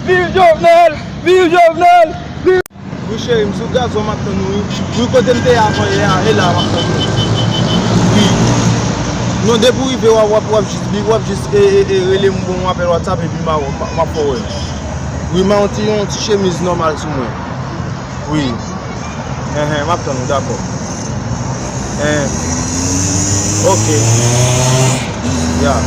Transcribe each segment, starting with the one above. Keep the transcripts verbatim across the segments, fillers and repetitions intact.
Viv Jovenel! Viv Jovenel! Viv... Wi cheri m, sou gazon m ap tann ou wi. Wi, kote m te ye avan yè a, e la m ap tann ou. Wi. Non, depi w rive w ap, w ap, w ap jis, w ap jis e, e, e, rele m, bon, m apèl WhatsApp epi m a, m a, m ap fè w wè. Wi, m a yon ti, yon ti chemiz nòmal sou mwen. Wi. Enhen, m ap tann ou, dakò. Enhen. Ok. Ya.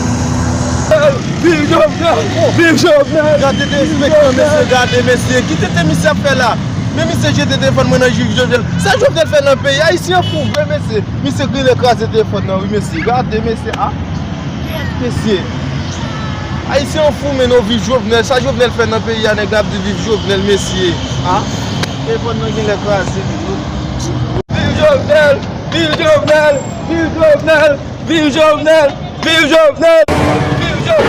Viv Jovenel! Viv Jovenel! Gade derespektan mesye, gade mesye. Ki tete misye ap fè la? Men misye jete telefòn mwen nan Viv Jovenel. Sa Jovenel fè nan peyi? Ayisyen fou vre mesye. Misye genlè kraze telefòn nan wi mesye. Gade mesye a. Mesye. Ayisyen an fou men non, viv Jovenel. Sa Jovenel fè nan peyi a, nèg la ap di viv Jovenel mesye. A? Telefòn nan genlè kraze men non. Viv Jovenel! Viv Jovenel! Viv Jovenel! Viv Jovenel! Viv Jovenel! Viv Jovenel! Viv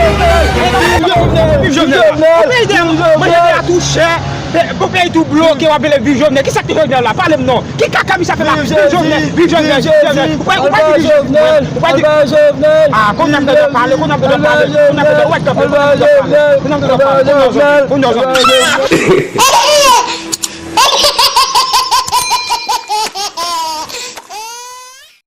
Jovenel! Viv Jovenel! Viv Jovenel! Manje de a tou chè. Bon, peyi tou bloke, w ap rele viv Jovenel. Kisa k te Jovenel la? Pale m non. Ki kaka misye ap fè la? Viv Jovenel, viv Jovenel, viv Jovenel. Ou pa, ou pa di viv Jovenel. Ou pa di... Ah, kounye a m tande w pale, kounye a m tande w pale, kounye a m tande w pale, kounye a m tande w pale, kounye a m tande w pale, kounye a w zonbi, kounye a w zonbi.